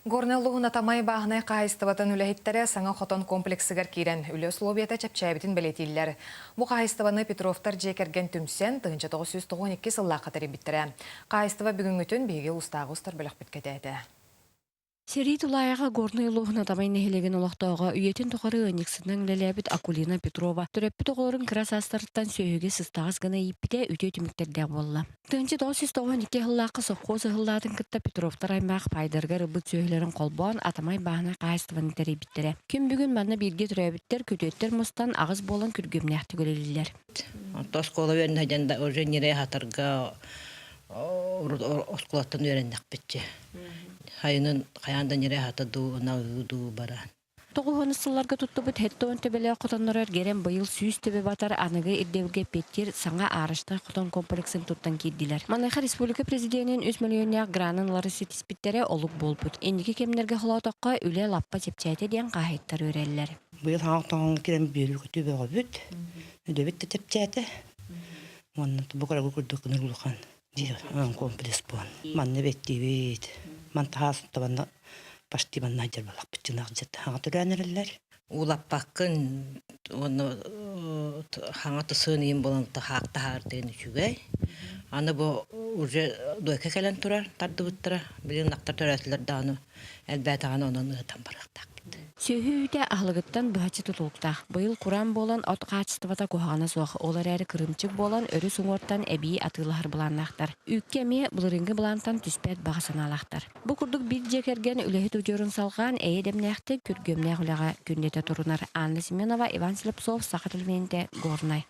Горнай улууһун Атамай бааһынай хаһаайыстыбатын үлэһиттэрэ саҥа хотон комплексыгар киирэн, үлэ условията чэпчээбитин бэлиэтииллэр. Бу хаһаайыстыбаны Петровтар дьиэ кэргэн түмсэн, 1992 сыллаахха тэрийбиттэрэ. Хаһаайыстыба бүгүҥҥүтүн биһиги улуустааҕы устар бөлөхпүт кэтээтэ. Сэрии тулаайаҕа Горнай улууһун Атамай нэһилиэгин олохтооҕо үйэтин тухары ыанньыксытынан үлэлээбит Акулина Петрова төрөппүт оҕолорун кыра саастарыттан сүөһүгэ сыстаҕас гына ииппитэ үтүө түмүктэрдээх буолла. 1992 сыллаахха сопхуос ыһыллаатын кытта Петровтар аймах паайдарыгар ылбыт сүөһүлэрин холбоон Атамай бааһынай хаһаайыстыбаны тэрийбиттэрэ. Күн бүгүн манна бииргэ төрөөбүттэр, күтүөттэр мустан аҕыс буолан күргүөмнээхтик үлэлииллэр. Онто оскуола үөрэнэ сылдьан да уже ньирэй аһатарга оскуолаттан үөрэннэхпитчи. Хайынын хайаан да ньирэй аһата дуу, ынах ыы дуу баран. Тоҕуһунус сылларга туттубут һэттэ төбөлөөх хотонноро эргэрэн быйыл 100 төбө батар аныгы ирдэбилгэ эппиэттиир саҥа аарыштаах хотон комплексын туттан киирдилэр. Маныаха республика президенин 3 мөлүйүөннээх гранын ылары ситиспиттэрэ олук буолбут. Инники кэмнэргэ холоотоххо үлэ лаппа чэпчээтэ диэн хаһаайыттар үөрэллэр. Быйыл хаҥа хотоҥҥо киирэн бүөрүү-көтүү бөҕөбүт. Үлэбит да чэпчээтэ. Уонна бу кырагы курдук гыныр улахан комплекс буолан. Манна бэттиибит. Мантаһаас табанна почти манна дьарбалахпыт чынах дьет хаҥа төрөөн эрэллэр. Улаппаккын уонна хаҥа тысыын иин буолан таһаартыын үчүгэй. Аны бу уже дуойка кэлэн турар тардыбыттара. Билигин ынахтар төрөөтүлэр даҕаны элбээтэҕинэ онон ыытан барыахтаахпыт. Сүөһү үүтэ аһылыгыттан быһаччы тутулуктаах. Быйыл кураан буолан от хаачыстыбата куһаҕана суох, ол эрээри кырыымчык буолан өрүс уҥуортан эбии атыылаһар былааннаахтар. Үүккэ эмиэ былырыыҥҥы былаантан түспэт баҕа санаалаахтар. Бу курдук биир дьиэ кэргэн үлэһит удьуорун салҕаан эйэ-дэмнээхтик, күргүөмнээх үлэҕэ күннэтэ турунар. Анна Семенова, Иван Слепцов, Саха телевидениетэ, Горнай.